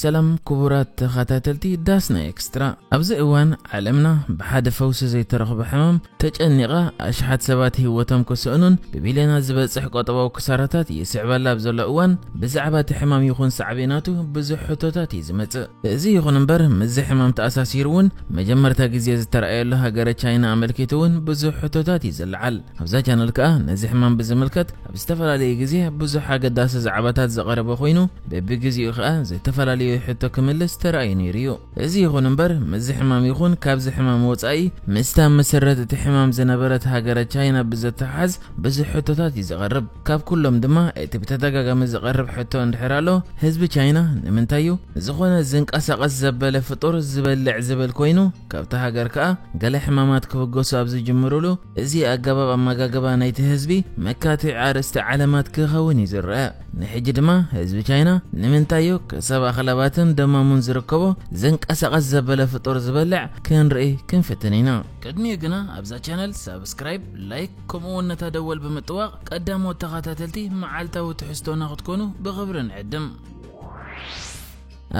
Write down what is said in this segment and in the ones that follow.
ሰላም ክቡራት ተኸታተልቲ ዳስና ኤክስትራ። ኣብዚ እዋን ዓለምና ብሓደ ፈውሲ ዘይተረኽበ ሕማም ተጨኒቓ፣ ኣሽሓት ሰባት ህይወቶም ክስእኑን ብቢልዮናት ዝበጽሕ ቆጠባዊ ክሳራታት ይስዕበላ ኣብ ዘሎ እዋን፣ ብዛዕባ እቲ ሕማም ይኹን ሳዕቤናቱ ብዙሕ ሕቶታት እዩ ዝመጽእ። እዚ ይኹን እምበር፣ ምስዚ ሕማም ተኣሳሲሩ እውን መጀመርታ ግዜ ዝተረኣየሉ ሃገረ ቻይና ኣመልኪቱ እውን ብዙሕ ሕቶታት እዩ ዝለዓል። ኣብዛ ቻነል ከኣ ነዚ ሕማም ብዝምልከት ኣብ ዝተፈላለየ ግዜ ብዙሕ ኣገዳሲ ዛዕባታት ዝቐረበ ኮይኑ፣ በብግዜኡ ከኣ ዝተፈላለዩ ሕቶ ክምልስ ተራእዩ ነይሩ እዩ። እዚ ይኹን እምበር፣ ምስዚ ሕማም ይኹን ካብዚ ሕማም ወጻኢ ምስታ መሰረት እቲ ሕማም ዝነበረት ሃገረ ቻይና ብዘተሓዝ ብዙሕ ሕቶታት እዩ ዝቐርብ። ካብ ኩሎም ድማ እቲ ብተደጋጋሚ ዝቐርብ ሕቶ እንድሕር ኣሎ፣ ህዝቢ ቻይና ንምንታይ እዩ ዝኾነ ዝንቀሳቐስ ዘበለ ፍጡር ዝበልዕ ዝብል ኮይኑ፣ ካብታ ሃገር ከኣ ገለ ሕማማት ክብገሱ ኣብ ዝጅምሩሉ፣ እዚ ኣገባብ ኣመጋግባ ናይቲ ህዝቢ መካትዒ ኣርእስቲ ዓለማት ክኸውን እዩ ዝረአ። ንሕጂ ድማ ህዝቢ ቻይና ንምንታይ እዩ ክሳብ ኣኽላባትን ደማሙን ዝርከቦ ዝንቀሳቐስ ዘበለ ፍጡር ዝበልዕ ክንርኢ ክንፍትን ኢና። ቅድሚኡ ግና ኣብዛ ቻነል ሳብስክራይብ፣ ላይክ ከምኡ እውን ነታ ደወል ብምጥዋቕ ቀዳሞት ተኸታተልቲ መዓልታዊ ትሕዝቶና ክትኮኑ ብኽብሪ ንዕድም።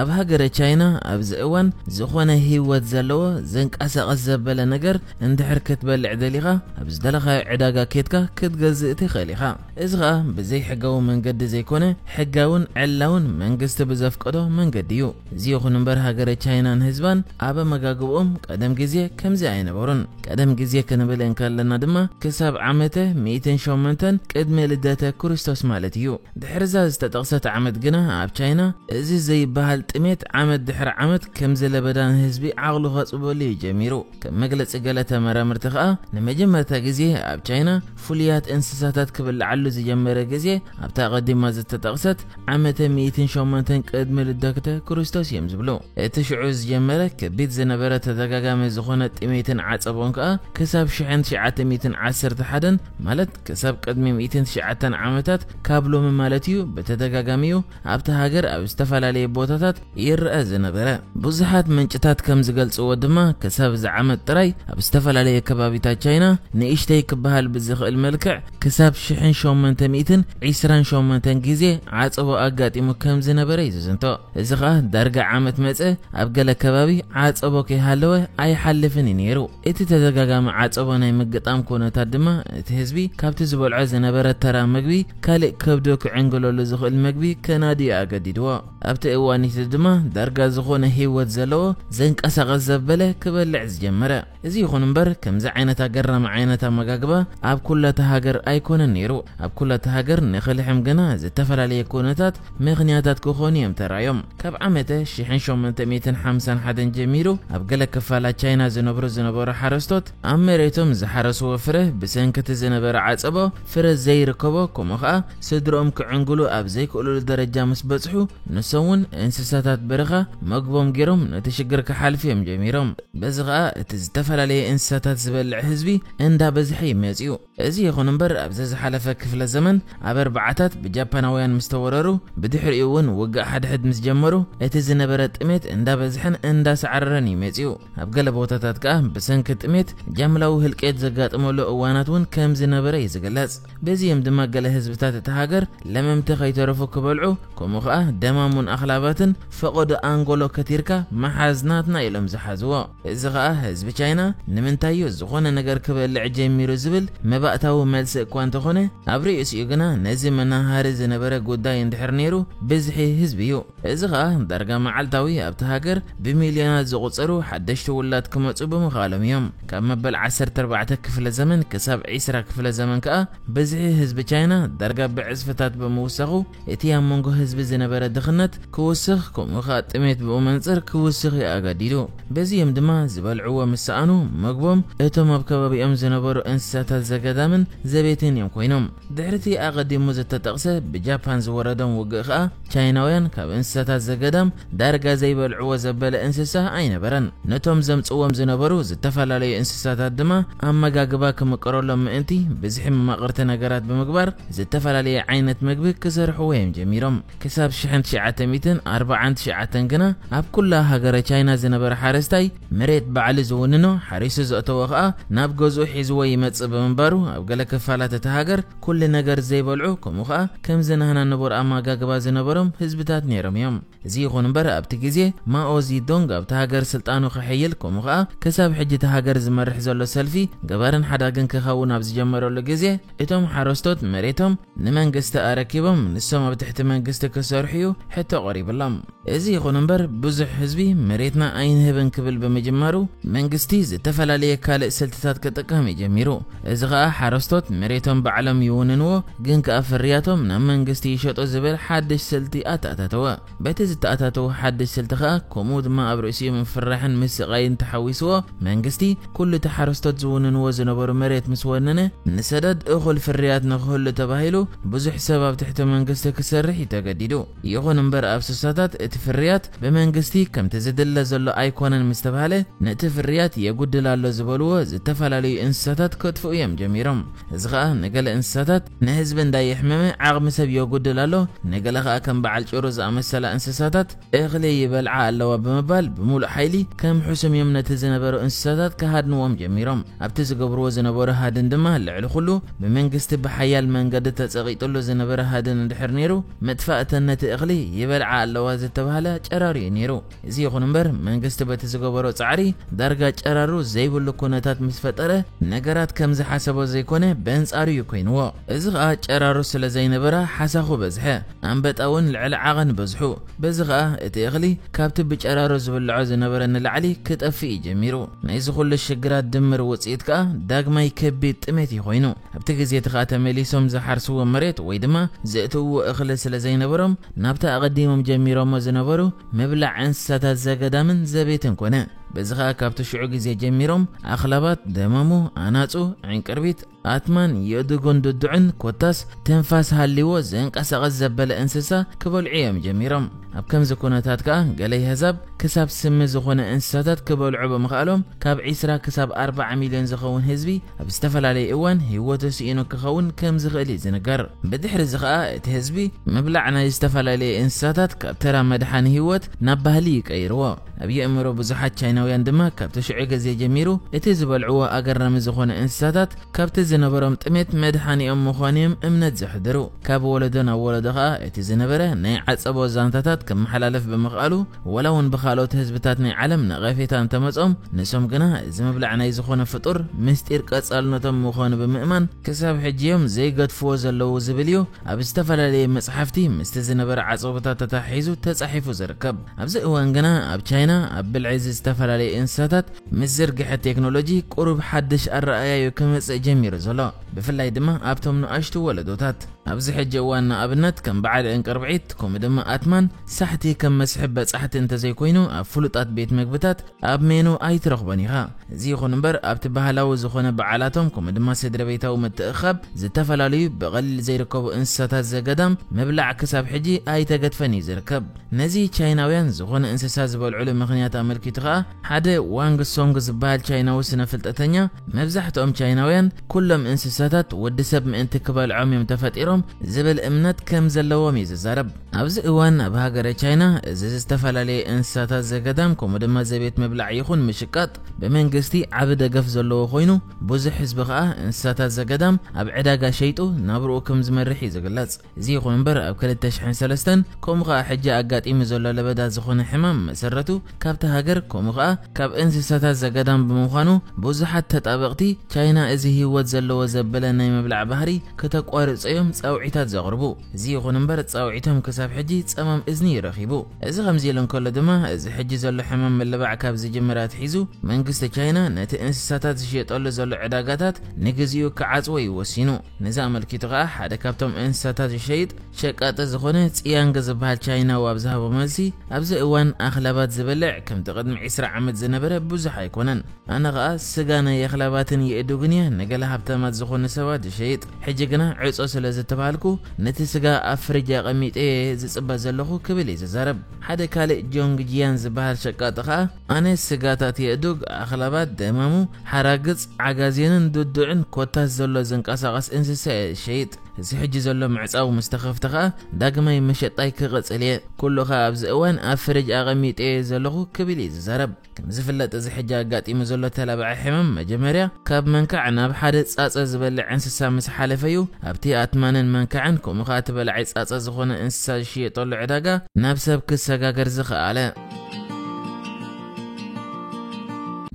ኣብ ሃገረ ቻይና ኣብዚ እዋን ዝኾነ ህይወት ዘለዎ ዘንቀሳቐስ ዘበለ ነገር እንድሕር ክትበልዕ ደሊኻ፣ ኣብ ዝደለኻዮ ዕዳጋ ኬድካ ክትገዝእ ትኽእል ኢኻ። እዚ ኸኣ ብዘይሕጋዊ መንገዲ ዘይኮነ፣ ሕጋውን ዕላውን መንግስቲ ብዘፍቀዶ መንገዲ እዩ። እዚ ይኹን እምበር፣ ሃገረ ቻይናን ህዝባን ኣብ ኣመጋግብኦም ቀደም ግዜ ከምዚ ኣይነበሩን። ቀደም ግዜ ክንብል እንከለና ድማ፣ ክሳብ ዓመተ ሚእትን ሸሞንተን ቅድሚ ልደተ ክርስቶስ ማለት እዩ። ድሕርዛ ዝተጠቕሰት ዓመት ግና ኣብ ቻይና እዚ ዘይበሃል ጥሜት ዓመት ድሕሪ ዓመት ከምዚ ለበዳ ንህዝቢ ዓቕሉ ከጽበሉ እዩ ጀሚሩ። ከም መግለጺ ገለ ተመራመርቲ ከኣ ንመጀመርታ ግዜ ኣብ ቻይና ፍሉያት እንስሳታት ክብልዓሉ ዝጀመረ ግዜ ኣብታ ኣቐዲማ ዝተጠቕሰት ዓመተ ሚእትን ሸሞንተን ቅድሚ ልደተ ክርስቶስ እዮም ዝብሉ። እቲ ሽዑ ዝጀመረ ከቢድ ዝነበረ ተደጋጋሚ ዝኾነ ጥሜትን ዓጸቦን ከኣ ክሳብ ሽሕን ትሽዓተ ሚእትን ዓሰርተ ሓደን ማለት ክሳብ ቅድሚ ሚእትን ትሽዓተን ዓመታት ካብ ሎሚ ማለት እዩ ብተደጋጋሚ እዩ ኣብቲ ሃገር ኣብ ዝተፈላለየ ቦታታት ይረአ ዝነበረ። ብዙሓት ምንጭታት ከም ዝገልጽዎ ድማ ክሳብ እዚ ዓመት ጥራይ ኣብ ዝተፈላለየ ከባቢታት ቻይና ንእሽተይ ክበሃል ብዝኽእል መልክዕ ክሳብ ሽሕን ሸሞንተ ሚእትን ዕስራን ሸሞንተን ግዜ ዓጸቦ ኣጋጢሙ ከም ዝነበረ እዩ ዝዝንቶ። እዚ ኸኣ ዳርጋ ዓመት መጸ ኣብ ገለ ከባቢ ዓጸቦ ከይሃለወ ኣይሓልፍን እዩ ነይሩ። እቲ ተደጋጋሚ ዓጸቦ ናይ ምግጣም ኩነታት ድማ እቲ ህዝቢ ካብቲ ዝበልዖ ዝነበረ ተራ ምግቢ ካልእ ከብዱ ክዕንግለሉ ዝኽእል ምግቢ ከናድዩ ኣገዲድዎ። ኣብቲ እዋን እቲ ድማ ዳርጋ ዝኾነ ህይወት ዘለዎ ዘንቀሳቐስ ዘበለ ክበልዕ ዝጀመረ። እዚ ይኹን እምበር፣ ከምዚ ዓይነት ኣገራሚ ዓይነት ኣመጋግባ ኣብ ኩላታ ሃገር ኣይኮነን ነይሩ። ኣብ ኩላታ ሃገር ንኽልሕም ግና ዝተፈላለየ ኩነታት ምኽንያታት ክኾኑ እዮም ተራእዮም። ካብ ዓመተ ሽሕን ሸሞንተ ሚእትን ሓምሳን ሓደን ጀሚሩ ኣብ ገለ ክፋላት ቻይና ዝነብሩ ዝነበሩ ሓረስቶት ኣብ መሬቶም ዝሓረስዎ ፍረ ብሰንኪ እቲ ዝነበረ ዓጸቦ ፍረ ዘይርከቦ፣ ከምኡ ኸኣ ስድርኦም ክዕንግሉ ኣብ ዘይክእሉሉ ደረጃ ምስ በጽሑ፣ ንሶም እውን እንስሳታት በረኻ መግቦም ገይሮም ነቲ ሽግር ክሓልፉ እዮም ጀሚሮም። በዚ ኸኣ እቲ ዝተፈላለየ እንስሳታት ዝበልዕ ህዝቢ እንዳበዝሐ እዩ መጺኡ። እዚ ይኹን እምበር፣ ኣብዚ ዝሓለፈ ክፍለ ዘመን ኣብ ኣርባዓታት ብጃፓናውያን ምስ ተወረሩ፣ ብድሕሪኡ እውን ውግእ ሓድሕድ ምስ ጀመሩ፣ እቲ ዝነበረ ጥሜት እንዳበዝሐን እንዳሳዕረረን እዩ መጺኡ። ኣብ ገለ ቦታታት ከኣ ብሰንኪ ጥሜት ጃምላዊ ህልቄት ዘጋጥመሉ እዋናት እውን ከም ዝነበረ እዩ ዝግለጽ። በዚ እዮም ድማ ገለ ህዝብታት እቲ ሃገር ለመምቲ ከይተረፉ ክበልዑ፣ ከምኡ ኸኣ ደማሙን ኣኽላባትን ፈቐዶ ኣንጎሎ ከቲርካ ምሓዝ ናትና ኢሎም ዝሓዝዎ። እዚ ኸኣ ህዝቢ ቻይና ንምንታይ እዩ ዝኾነ ነገር ክበልዕ ጀሚሩ ዝብል መባእታዊ መልሲ እኳ እንተኾነ፣ ኣብ ርእሲኡ ግና ነዚ መናሃሪ ዝነበረ ጉዳይ እንድሕር ነይሩ ብዝሒ ህዝቢ እዩ። እዚ ኸኣ ዳርጋ መዓልታዊ ኣብቲ ሃገር ብሚልዮናት ዝቑጸሩ ሓደሽቲ ውላድ ክመጹ ብምኽኣሎም እዮም። ካብ መበል ዓሰርተ ኣርባዕተ ክፍለ ዘመን ክሳብ ዕስራ ክፍለ ዘመን ከኣ ብዝሒ ህዝቢ ቻይና ዳርጋ ብዕጽፍታት ብምውሳኹ፣ እቲ ኣብ መንጎ ህዝቢ ዝነበረ ድኽነት ክውስኽ፣ ከምኡ ኸኣ ጥሜት ብኡ መንጽር ክውስኽ እዩ ኣገዲዱ። በዚ እዮም ድማ ዝበልዕዎ ምስ ሰኣኑ መግቦም እቶም ኣብ ከባቢኦም ዝነበሩ እንስሳታት ዘገዳምን ዘቤትን እዮም ኮይኖም። ድሕሪ እቲ ኣቐዲሙ ዝተጠቕሰ ብጃፓን ዝወረዶም ውግእ ኸኣ፣ ቻይናውያን ካብ እንስሳታት ዘገዳም ዳርጋ ዘይበልዕዎ ዘበለ እንስሳ ኣይነበረን። ነቶም ዘምጽዎም ዝነበሩ ዝተፈላለዩ እንስሳታት ድማ ኣመጋግባ ክምቀረሎም ምእንቲ ብዝሒ መማቕርቲ ነገራት ብምግባር ዝተፈላለየ ዓይነት ምግቢ ክሰርሕዎ እዮም ጀሚሮም። ክሳብ ሽሕን ትሽዓተ ክልተ ሚእትን ኣርባዓን ትሽዓተን ግና ኣብ ኩላ ሃገረ ቻይና ዝነበረ ሓረስታይ መሬት ባዕሉ ዝውንኖ፣ ሓሪሱ ዘእተዎ ከኣ ናብ ገዝኡ ሒዝዎ ይመጽእ ብምንባሩ፣ ኣብ ገለ ክፋላት እታ ሃገር ኩሉ ነገር ዘይበልዑ፣ ከምኡ ከኣ ከምዚ ናህና ንቡር ኣመጋግባ ዝነበሮም ህዝብታት ነይሮም እዮም። እዚ ይኹን እምበር ኣብቲ ግዜ ማኦ ዚዶንግ ኣብቲ ሃገር ስልጣኑ ከሐይል፣ ከምኡ ከኣ ክሳብ ሕጂ እታ ሃገር ዝመርሕ ዘሎ ሰልፊ ገባርን ሓዳግን ክኸውን ኣብ ዝጀመረሉ ግዜ፣ እቶም ሓረስቶት መሬቶም ንመንግስቲ ኣረኪቦም ንሶም ኣብ ትሕቲ መንግስቲ ክሰርሑ እዩ ሕቶ ቀሪብሎም። እዚ ይኹን እምበር ብዙሕ ህዝቢ መሬትና ኣይንህብን ክብል ብምጅማሩ መንግስቲ ዝተፈላለየ ካልእ ስልትታት ክጥቀም እዩ ጀሚሩ። እዚ ኸኣ ሓረስቶት መሬቶም ባዕሎም ይውንንዎ፣ ግን ከኣ ፍርያቶም ናብ መንግስቲ ይሸጡ ዝብል ሓድሽ ስልቲ ኣተኣታተወ። በቲ ዝተኣታተወ ሓድሽ ስልቲ ኸኣ ከምኡ ድማ ኣብ ርእሲኡ ምፍርራሕን ምስቓይን ተሓዊስዎ መንግስቲ ኩሉ እቲ ሓረስቶት ዝውንንዎ ዝነበሩ መሬት ምስ ወነነ፣ ንሰደድ እኹል ፍርያት ንኽህሉ ተባሂሉ ብዙሕ ሰብ ኣብ ትሕቲ መንግስቲ ክሰርሕ እዩ ተገዲዱ። ይኹን እምበር ኣብ ስሳታት እቲ ፍርያት ብመንግስቲ ከምቲ ዝድለ ዘሎ ኣይኮነን ምስ ተባህለ፣ ነቲ ፍርያት የጉድል ኣሎ ዝበልዎ ዝተፈላለዩ እንስሳታት ከጥፍኡ እዮም ጀሚሮም። እዚ ኸኣ ንገለ እንስሳታት ንህዝቢ እንዳየሕመመ ዓቕሚ ሰብ የጉድል ኣሎ፣ ንገለ ኸኣ ከም በዓል ጭሩ ዝኣመሰላ እንስሳታት እኽሊ ይበልዓ ኣለዋ ብምባል ብምሉእ ሓይሊ ከም ሕሱም እዮም ነቲ ዝነበሩ እንስሳታት ክሃድንዎም ጀሚሮም። ኣብቲ ዝገብርዎ ዝነበሩ ሃድን ድማ ልዕሊ ኩሉ ብመንግስቲ ብሓያል መንገዲ ተጸቒጥሉ ዝነበረ ሃድን እንድሕር ነይሩ፣ መጥፋእተን ነቲ እኽሊ ይበልዓ ኣለዋ ዝተባህለ ጨራሩ እዩ ነይሩ። እዚ ይኹን እምበር መንግስቲ በቲ ዝገበሮ ጻዕሪ ዳርጋ ጨራሩ ዘይብሉ ኩነታት ምስ ፈጠረ፣ ነገራት ከም ዝሓሰቦ ዘይኮነ በንጻሩ እዩ ኮይንዎ። እዚ ኸኣ ጨራሩ ስለ ዘይነበራ ሓሳኹ በዝሐ፣ ኣንበጣ እውን ልዕሊ ዓቐን በዝሑ። በዚ ኸኣ እቲ እኽሊ ካብቲ ብጨራሩ ዝብልዖ ዝነበረ ንላዕሊ ክጠፍእ እዩ ጀሚሩ። ናይዚ ኩሉ ሽግራት ድምር ውጽኢት ከኣ ዳግማይ ከቢድ ጥሜት እዩ ኮይኑ። ኣብቲ ግዜ እቲ ኸኣ ተመሊሶም ዝሓርስዎ መሬት ወይ ድማ ዘእትውዎ እኽሊ ስለ ዘይነበሮም፣ ናብታ ኣቐዲሞም ጀሚሮሞ ዝነበሩ ምብላዕ እንስሳታት ዘገዳምን ዘቤትን ኮነ። በዚ ኸኣ ካብቲ ሽዑ ግዜ ጀሚሮም ኣኽላባት፣ ደመሙ፣ ኣናጹ፣ ዕንቅርቢት፣ ኣትማን የእዱግን ድዱዕን ኮታስ ትንፋስ ሃልይዎ ዝንቀሳቐስ ዘበለ እንስሳ ክበልዑ እዮም ጀሚሮም። ኣብ ከምዚ ኩነታት ከኣ ገለ ኣህዛብ ክሳብ ስሚ ዝኾነ እንስሳታት ክበልዑ ብምኽኣሎም ካብ ዒስራ ክሳብ ኣርባዓ ሚልዮን ዝኸውን ህዝቢ ኣብ ዝተፈላለየ እዋን ህይወቱ ስኢኑ ክኸውን ከም ዝኽእል እዩ ዝንገር። ብድሕሪ እዚ ከኣ እቲ ህዝቢ ምብላዕ ናይ ዝተፈላለየ እንስሳታት ካብ ተራ መድሓኒ ህይወት ናብ ባህሊ ይቀይርዎ። ኣብ የእምሮ ብዙሓት ቻይናውያን ድማ ካብቲ ሽዑ ግዜ ጀሚሩ እቲ ዝበልዕዎ ኣገራሚ ዝኾነ እንስሳታት ካብቲ ዝነበሮም ጥሜት መድሓኒኦም ምዃኑ እዮም እምነት ዘሕድሩ። ካብ ወለዶ ናብ ወለዶ ኸኣ እቲ ዝነበረ ናይ ዓጸቦ ዛንታታት ክመሓላለፍ ብምኽኣሉ፣ ወላ እውን ብኻልኦት ህዝብታት ናይ ዓለም ነቐፌታ እንተመጾም፣ ንሶም ግና እዚ ምብላዕ ናይ ዝኾነ ፍጡር ምስጢር ቀጻልነቶም ምዃኑ ብምእማን ክሳብ ሕጂ እዮም ዘይገድፍዎ ዘለዉ ዝብል እዩ ኣብ ዝተፈላለየ መጽሓፍቲ ምስቲ ዝነበረ ዓጸቦታት ተታሒዙ ተጻሒፉ ዝርከብ። ኣብዚ እዋን ግና ኣብ ቻይና ኣብ ብልዒ እዚ ዝተፈላለየ እንስሳታት ምስ ዝርግሐ ቴክኖሎጂ ቁሩብ ሓድሽ ኣረኣእያ እዩ ክመጽእ ጀሚሩ ዘሎ። ብፍላይ ድማ ኣብቶም ንኣሽቱ ወለዶታት። ኣብዚ ሕጂ እዋን ንኣብነት ከም በዓል እንቅርብዒት ከምኡ ድማ ኣትማን ሳሕቲ ከም መስሕብ በጻሕቲ እንተዘይኮይኑ ኣብ ፍሉጣት ቤት መግብታት ኣብ ሜኑ ኣይትረኽቦን ኢኻ። እዚ ይኹን እምበር ኣብቲ ባህላዊ ዝኾነ በዓላቶም ከምኡ ድማ ስድራ ቤታዊ ምትእኻብ ዝተፈላለዩ ብቐሊል ዘይርከቡ እንስሳታት ዘገዳም ምብላዕ ክሳብ ሕጂ ኣይተገድፈን እዩ ዝርከብ። ነዚ ቻይናውያን ዝኾነ እንስሳ ዝበልዕሉ ምኽንያት ኣመልኪቱ ኸኣ ሓደ ዋንግ ሶንግ ዝበሃል ቻይናዊ ስነ ፍልጠተኛ፣ መብዛሕትኦም ቻይናውያን ኩሎም እንስሳታት ወዲ ሰብ ምእንቲ ክበልዖም እዮም ተፈጢሮም ዝብል እምነት ከም ዘለዎም እዩ ዝዛረብ። ኣብዚ እዋን ኣብ ሃገረ ቻይና እዚ ዝተፈላለየ እንስሳታት ዘገዳም ከምኡ ድማ ዘቤት ምብላዕ ይኹን ምሽቃጥ ብመንግስቲ ዓቢ ደገፍ ዘለዎ ኮይኑ፣ ብዙሕ ህዝቢ ኸኣ እንስሳታት ዘገዳም ኣብ ዕዳጋ ሸይጡ ናብርኡ ከም ዝመርሕ እዩ ዝግለጽ። እዚ ይኹን እምበር ኣብ ክልተ ሽሕን ሰለስተን ከምኡ ኸኣ ሕጂ ኣጋጢሙ ዘሎ ለበዳ ዝኾነ ሕማም መሰረቱ ካብቲ ሃገር ከምኡ ኸኣ ካብ እንስሳታት ዘገዳም ብምዃኑ ብዙሓት ተጣበቕቲ ቻይና እዚ ህይወት ዘለዎ ዘበለ ናይ ምብላዕ ባህሪ ክተቋርጾ እዮም ጻውዒታት ዘቕርቡ። እዚ ይኹን እምበር ጻውዒቶም ክሳብ ሕጂ ጸማም እዝኒ እዩ ረኺቡ። እዚ ከምዚ ኢሉ እንከሎ ድማ እዚ ሕጂ ዘሎ ሕማም ምልባዕ ካብ ዝጅምር ኣትሒዙ መንግስቲ ቻይና ነቲ እንስሳታት ዝሽየጠሉ ዘሎ ዕዳጋታት ንግዚኡ ክዓጽዎ እዩ ወሲኑ። ነዚ ኣመልኪቱ ኸኣ ሓደ ካብቶም እንስሳታት ዝሸይጥ ሸቃጢ ዝኾነ ጽያንግ ዝበሃል ቻይናዊ ኣብ ዝሃቦ መልሲ፣ ኣብዚ እዋን ኣኽላባት ዝበልዕ ከምቲ ቅድሚ ዒስራ ዓመት ዝነበረ ብዙሕ ኣይኮነን። ኣነ ኸኣ ስጋ ናይ ኣኽላባትን የእዱግን እየ ንገለ ሃብታማት ዝኾኑ ሰባት ዝሸይጥ። ሕጂ ግና ዕጾ ስለ ዝተባሃልኩ ነቲ ስጋ ኣብ ፍሪጅ ኣቐሚጠ እየ ዝጽበ ዘለኹ ክብል እዩ ዝዛረብ። ሓደ ካልእ ጆንግ ጂያን ዝበሃል ሸቃጢ ኸኣ ኣነ ስጋታት የእዱግ፣ ኣኽላባት፣ ደማሙ፣ ሓራግጽ፣ ዓጋዜንን ድዱዕን ኮታስ ዘሎ ዝንቀሳቐስ እንስሳ እየ ዝሸይጥ። እዚ ሕጂ ዘሎ ምዕጻው ምስ ተኸፍተ ከኣ ዳግማይ መሸጣይ ክቕጽል እየ። ኩሉ ከኣ ኣብዚ እዋን ኣብ ፍርጅ ኣቐሚጠ እየ ዘለኹ ክብል እዩ ዝዛረብ። ከም ዝፍለጥ እዚ ሕጂ ኣጋጢሙ ዘሎ ተላባዒ ሕማም መጀመርያ ካብ መንካዕ ናብ ሓደ ጻጸ ዝበልዕ እንስሳ ምስ ሓለፈ እዩ። ኣብቲ ኣትማንን መንካዕን ከምኡ ከኣ እቲ በላዒ ጻጸ ዝኾነ እንስሳ ዝሽየጠሉ ዕዳጋ ናብ ሰብ ክሰጋገር ዝኸኣለ።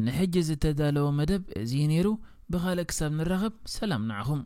ንሕጂ ዝተዳለወ መደብ እዚ እዩ ነይሩ። ብኻልእ ክሳብ ንራኸብ ሰላም ንዓኹም።